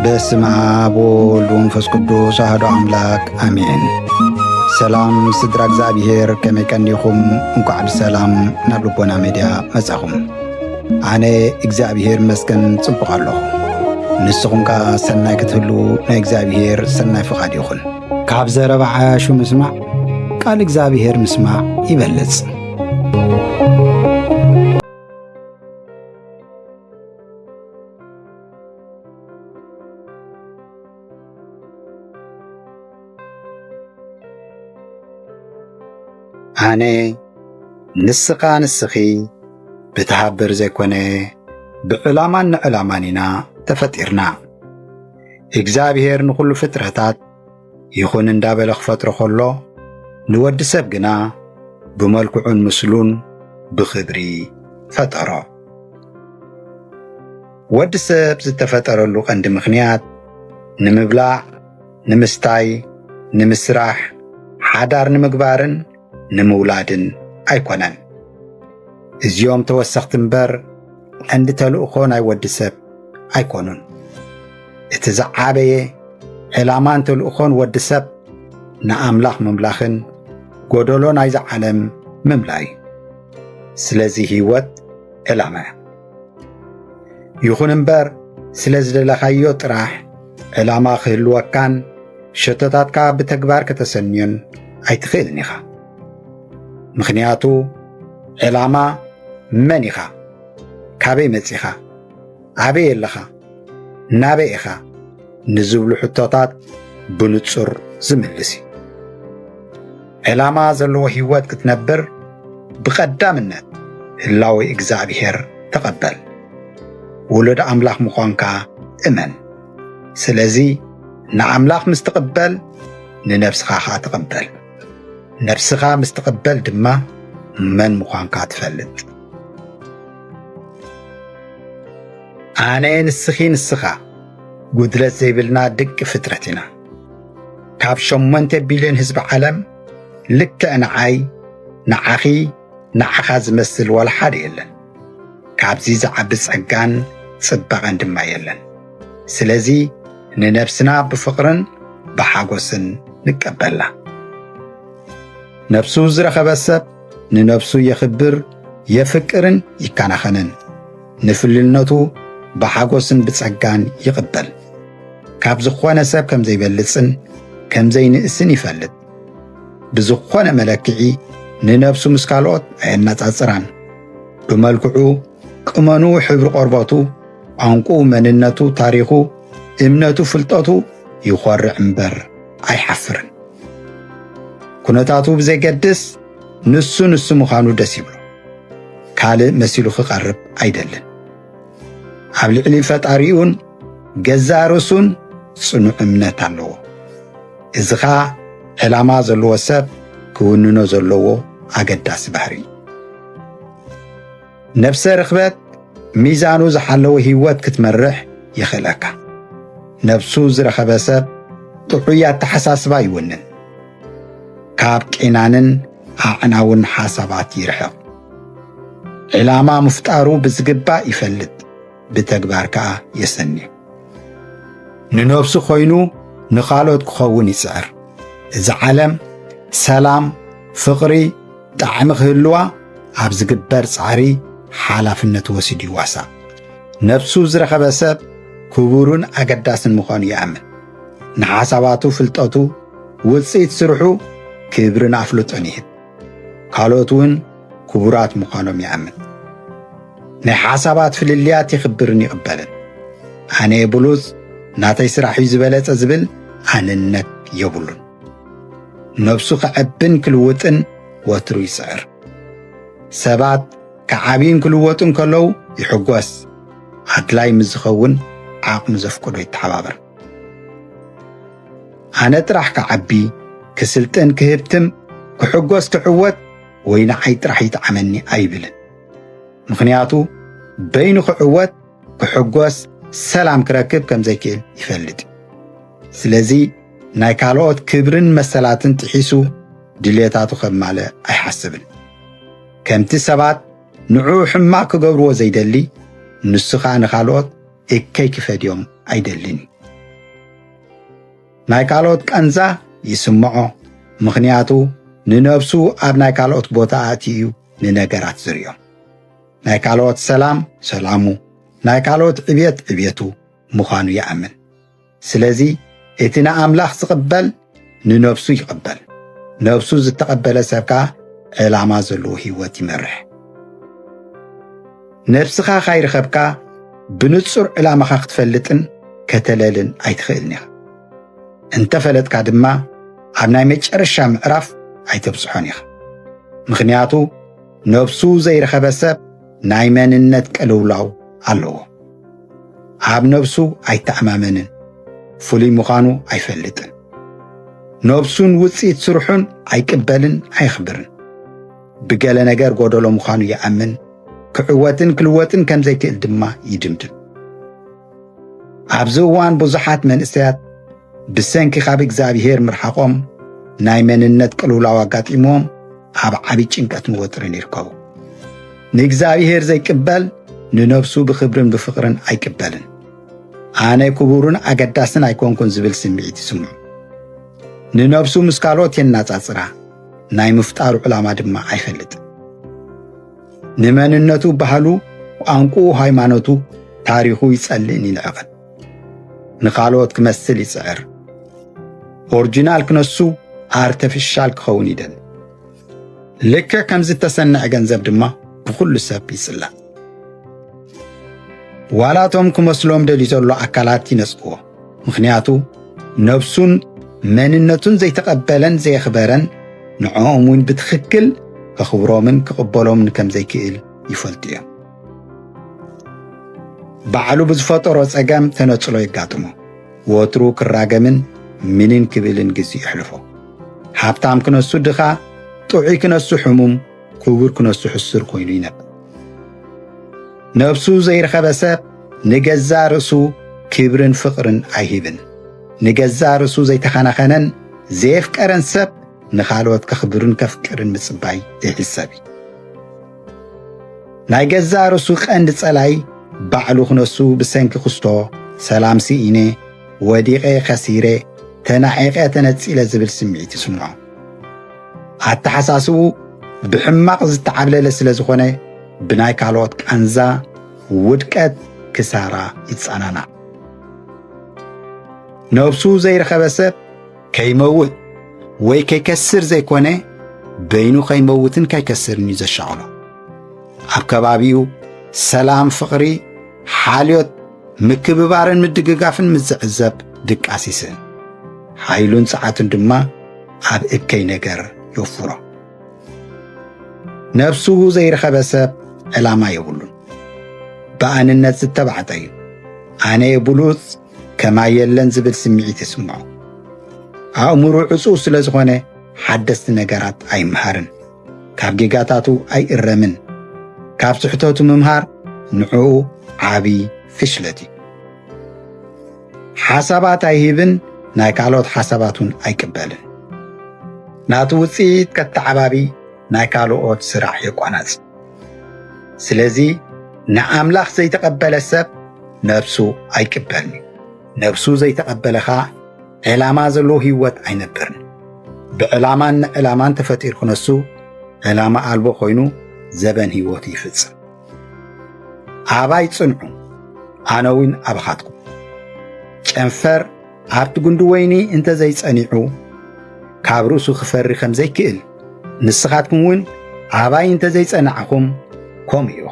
በስመ አብ ወወልድ ወመንፈስ ቅዱስ አሐዱ አምላክ አሜን። ሰላም ስድራ እግዚኣብሔር፣ ከመይ ቀኒኹም? እንኳዕ ብሰላም ናብ ልቦና ሜድያ መጻኹም። ኣነ እግዚኣብሔር ይመስገን ጽቡቕ ኣለኹ። ንስኹም ከኣ ሰናይ ክትህልዉ ናይ እግዚኣብሔር ሰናይ ፍቓድ ይኹን። ካብ ዘረባ ዓያሹ ምስማዕ፣ ቃል እግዚኣብሔር ምስማዕ ይበልጽ። ኣነ፣ ንስኻ፣ ንስኺ ብተሃብር ዘይኮነ፣ ብዕላማን ንዕላማን ኢና ተፈጢርና። እግዚኣብሔር ንኹሉ ፍጥረታት ይኹን እንዳበለ ክፈጥሮ ከሎ፣ ንወዲ ሰብ ግና ብመልክዑን ምስሉን ብኽብሪ ፈጠሮ። ወዲ ሰብ ዝተፈጠረሉ ቀንዲ ምኽንያት ንምብላዕ፣ ንምስታይ፣ ንምስራሕ፣ ሓዳር ንምግባርን ንምውላድን ኣይኮነን። እዚኦም ተወሰኽቲ እምበር ቀንዲ ተልእኾ ናይ ወዲ ሰብ ኣይኮኑን። እቲ ዝዓበየ ዕላማን ተልእኾን ወዲ ሰብ ንኣምላኽ ምምላኽን ጎደሎ ናይዛ ዓለም ምምላእ እዩ። ስለዚ ህይወት ዕላማ እያ። ይኹን እምበር ስለ ዝደለኻዮ ጥራሕ ዕላማ ክህልወካን ሸቶታትካ ብተግባር ከተሰንዮን ኣይትኽእልን ኢኻ። ምኽንያቱ ዕላማ መን ኢኻ? ካበይ መጺኻ? ኣበይ ኣለኻ? ናበይ ኢኻ? ንዝብሉ ሕቶታት ብንጹር ዝምልስ እዩ። ዕላማ ዘለዎ ህይወት ክትነብር ብቐዳምነት ህላዌ እግዚኣብሔር ተቐበል። ውሉድ ኣምላኽ ምዃንካ እመን። ስለዚ ንኣምላኽ ምስ ትቕበል ንነብስኻ ኸኣ ትቕበል። ነብስኻ ምስ ትቕበል ድማ መን ምዃንካ ትፈልጥ። ኣነ፣ ንስኺ፣ ንስኻ ጉድለት ዘይብልና ድቂ ፍጥረት ኢና። ካብ ሸሞንተ ቢልዮን ህዝቢ ዓለም ልክዕ ንዓይ፣ ንዓኺ፣ ንዓኻ ዝመስል ዋላ ሓደ የለን። ካብዚ ዝዓቢ ጸጋን ጽባቐን ድማ የለን። ስለዚ ንነብስና ብፍቕርን ብሓጎስን ንቀበላ። ነብሱ ዝረኸበ ሰብ ንነብሱ የኽብር፣ የፍቅርን ይከናኸንን። ንፍልልነቱ ብሓጎስን ብጸጋን ይቕበል። ካብ ዝኾነ ሰብ ከም ዘይበልጽን ከም ዘይንእስን ይፈልጥ። ብዝኾነ መለክዒ ንነብሱ ምስ ካልኦት ኣየነጻጽራን። ብመልክዑ፣ ቅመኑ፣ ሕብሪ ቆርበቱ፣ ቋንቁኡ፣ መንነቱ፣ ታሪኹ፣ እምነቱ፣ ፍልጠቱ ይኾርዕ እምበር ኣይሓፍርን። ኩነታቱ ብዘይገድስ ንሱ ንሱ ምዃኑ ደስ ይብሎ። ካልእ መሲሉ ክቐርብ ኣይደልን። ኣብ ልዕሊ ፈጣሪኡን ገዛእ ርእሱን ጽኑዕ እምነት ኣለዎ። እዚ ኸኣ ዕላማ ዘለዎ ሰብ ክውንኖ ዘለዎ ኣገዳሲ ባህሪ እዩ። ነብሰ ርኽበት ሚዛኑ ዝሓለወ ህይወት ክትመርሕ የኽእለካ። ነብሱ ዝረኸበ ሰብ ጥዑይ ኣተሓሳስባ ይውንን። ካብ ቄናንን ኣዕናውን ሓሳባት ይርሕቕ። ዕላማ ምፍጣሩ ብዝግባእ ይፈልጥ፣ ብተግባር ከኣ የሰንዮ። ንነብሱ ኮይኑ ንኻልኦት ክኸውን ይጽዕር። እዛ ዓለም ሰላም፣ ፍቕሪ፣ ጣዕሚ ክህልዋ ኣብ ዝግበር ጻዕሪ ሓላፍነት ወሲዱ ይዋሳእ። ነብሱ ዝረኸበ ሰብ ክቡርን ኣገዳስን ምዃኑ ይኣምን። ንሓሳባቱ፣ ፍልጠቱ፣ ውጽኢት ስርሑ ክብርን ኣፍልጦን ይህብ። ካልኦት እውን ክቡራት ምዃኖም ይኣምን። ናይ ሓሳባት ፍልልያት የኽብርን ይቕበልን። ኣነ ብሉጽ፣ ናተይ ስራሕ እዩ ዝበለጸ ዝብል ኣነነት የብሉን። ነብሱ ክዕብን ክልውጥን ወትሩ ይጽዕር። ሰባት ክዓብዩን ክልወጡን ከለዉ ይሕጎስ። ኣድላይ ምስ ዝኸውን ዓቕሚ ዘፍቅዶ ይተሓባበር። ኣነ ጥራሕ ክዓቢ፣ ክስልጥን፣ ክህብትም፣ ክሕጎስ፣ ክዕወት ወይ ንዓይ ጥራሕ ይጥዓመኒ ኣይብልን። ምኽንያቱ በይኑ ክዕወት፣ ክሕጎስ፣ ሰላም ክረክብ ከም ዘይክእል ይፈልጥ። ስለዚ ናይ ካልኦት ክብርን መሰላትን ጥሒሱ ድሌታቱ ከማልእ ኣይሓስብን። ከምቲ ሰባት ንዕኡ ሕማቕ ክገብርዎ ዘይደሊ፣ ንሱ ኸኣ ንኻልኦት እከይ ክፈድዮም ኣይደልን። ናይ ካልኦት ቃንዛ ይስምዖ፣ ምኽንያቱ ንነብሱ ኣብ ናይ ካልኦት ቦታ ኣእትዩ እዩ ንነገራት ዝርእዮ። ናይ ካልኦት ሰላም ሰላሙ፣ ናይ ካልኦት ዕብየት ዕብየቱ ምዃኑ ይኣምን። ስለዚ እቲ ንኣምላኽ ዝቕበል ንነብሱ ይቕበል። ነብሱ ዝተቐበለ ሰብ ከኣ ዕላማ ዘለዎ ህይወት ይመርሕ። ነብስኻ ካይረኸብካ ብንጹር ዕላማኻ ክትፈልጥን ከተለልን ኣይትኽእልን ኢኻ። እንተፈለጥካ ድማ ኣብ ናይ መጨረሻ ምዕራፍ ኣይተብጽሖን ኢኻ። ምኽንያቱ ነብሱ ዘይረኸበ ሰብ ናይ መንነት ቅልውላው ኣለዎ። ኣብ ነብሱ ኣይተኣማመንን፣ ፍሉይ ምዃኑ ኣይፈልጥን። ነብሱን ውጽኢት ስርሑን ኣይቅበልን፣ ኣየኽብርን። ብገለ ነገር ጎደሎ ምዃኑ ይኣምን፣ ክዕወትን ክልወጥን ከም ዘይክእል ድማ ይድምድም። ኣብዚ እዋን ብዙሓት መንእሰያት ብሰንኪ ካብ እግዚኣብሄር ምርሓቖም ናይ መንነት ቅልውላው ኣጋጢምዎም ኣብ ዓቢ ጭንቀትን ወጥርን ይርከቡ። ንእግዚኣብሄር ዘይቅበል ንነብሱ ብኽብርን ብፍቕርን ኣይቅበልን። ኣነ ክቡርን ኣገዳስን ኣይኮንኩን ዝብል ስምዒት ይስምዖ። ንነብሱ ምስ ካልኦት የናጻጽራ፣ ናይ ምፍጣሩ ዕላማ ድማ ኣይፈልጥን። ንመንነቱ፣ ባህሉ፣ ቋንቋኡ፣ ሃይማኖቱ፣ ታሪኹ ይጸልእን ይንዕቕን። ንኻልኦት ክመስል ይጽዕር። ኦሪጂናል ክነሱ ኣርተፊሻል ክኸውን ይደሊ። ልክዕ ከም ዝተሰንዐ ገንዘብ ድማ ብኹሉ ሰብ ይጽላእ። ዋላ እቶም ክመስሎም ደልዩ ዘሎ ኣካላት ይነጽግዎ። ምኽንያቱ ነብሱን መንነቱን ዘይተቐበለን ዘየኽበረን ንዕኦም እውን ብትኽክል ከኽብሮምን ክቕበሎምን ከም ዘይክእል ይፈልጡ እዮም። ባዕሉ ብዝፈጠሮ ጸገም ተነጽሎ የጋጥሞ። ወትሩ ክራገምን ምንን ክብልን ግዜ የሕልፎ። ሃብታም ክነሱ ድኻ፣ ጥዑይ ክነሱ ሕሙም፣ ክቡር ክነሱ ሕሱር ኮይኑ ይነብር። ነብሱ ዘይረኸበ ሰብ ንገዛ ርእሱ ክብርን ፍቕርን ኣይህብን። ንገዛ ርእሱ ዘይተኸናኸነን ዘየፍቀረን ሰብ ንኻልኦት ከኽብርን ከፍቅርን ምጽባይ ዘይሕሰብ እዩ። ናይ ገዛ ርእሱ ቀንዲ ጸላይ ባዕሉ ክነሱ ብሰንኪ ክስቶ ሰላም ስኢነ፣ ወዲቐ፣ ከሲረ፣ ተናዒቐ፣ ተነጺለ ዝብል ስምዒት ይስምዖ። ኣተሓሳስቡ ብሕማቕ ዝተዓብለለ ስለ ዝኾነ ብናይ ካልኦት ቃንዛ፣ ውድቀት፣ ክሳራ ይጸናናዕ። ነብሱ ዘይረኸበ ሰብ ከይመውት ወይ ከይከስር ዘይኮነ በይኑ ከይመውትን ከይከስርን እዩ ዘሻቕሎ። ኣብ ከባቢኡ ሰላም፣ ፍቕሪ፣ ሓልዮት፣ ምክብባርን ምድግጋፍን ምስ ዝዕዘብ ድቃስ ይስእን። ሓይሉን ጸዓቱን ድማ ኣብ እከይ ነገር የውፍሮ። ነብሱ ዘይረኸበ ሰብ ዕላማ የብሉን። ብኣንነት ዝተባዕጠ እዩ። ኣነ ብሉጽ፣ ከማይ የለን ዝብል ስምዒት ይስምዖ። ኣእምሮ ዕጹው ስለ ዝኾነ ሓደስቲ ነገራት ኣይምሃርን። ካብ ጌጋታቱ ኣይእረምን። ካብ ስሕተቱ ምምሃር ንዕኡ ዓቢ ፍሽለት እዩ። ሓሳባት ኣይህብን፣ ናይ ካልኦት ሓሳባት እውን ኣይቅበልን። ናቱ ውጽኢት ከተዓባቢ ናይ ካልኦት ስራሕ የቋናጽ። ስለዚ ንኣምላኽ ዘይተቐበለ ሰብ ነብሱ ኣይቅበልን እዩ። ነብሱ ዘይተቐበለ ኸኣ ዕላማ ዘለዎ ህይወት ኣይነብርን። ብዕላማን ንዕላማን ተፈጢሩ ክነሱ ዕላማ ኣልቦ ኮይኑ ዘበን ህይወቱ ይፍጽም። ኣባይ ጽንዑ፣ ኣነ እውን ኣባኻትኩም። ጨንፈር ኣብቲ ጉንዲ ወይኒ እንተ ዘይጸኒዑ፣ ካብ ርእሱ ክፈሪ ከም ዘይክእል፣ ንስኻትኩም እውን ኣባይ እንተ ዘይጸናዕኹም፣ ከምኡ እዩ።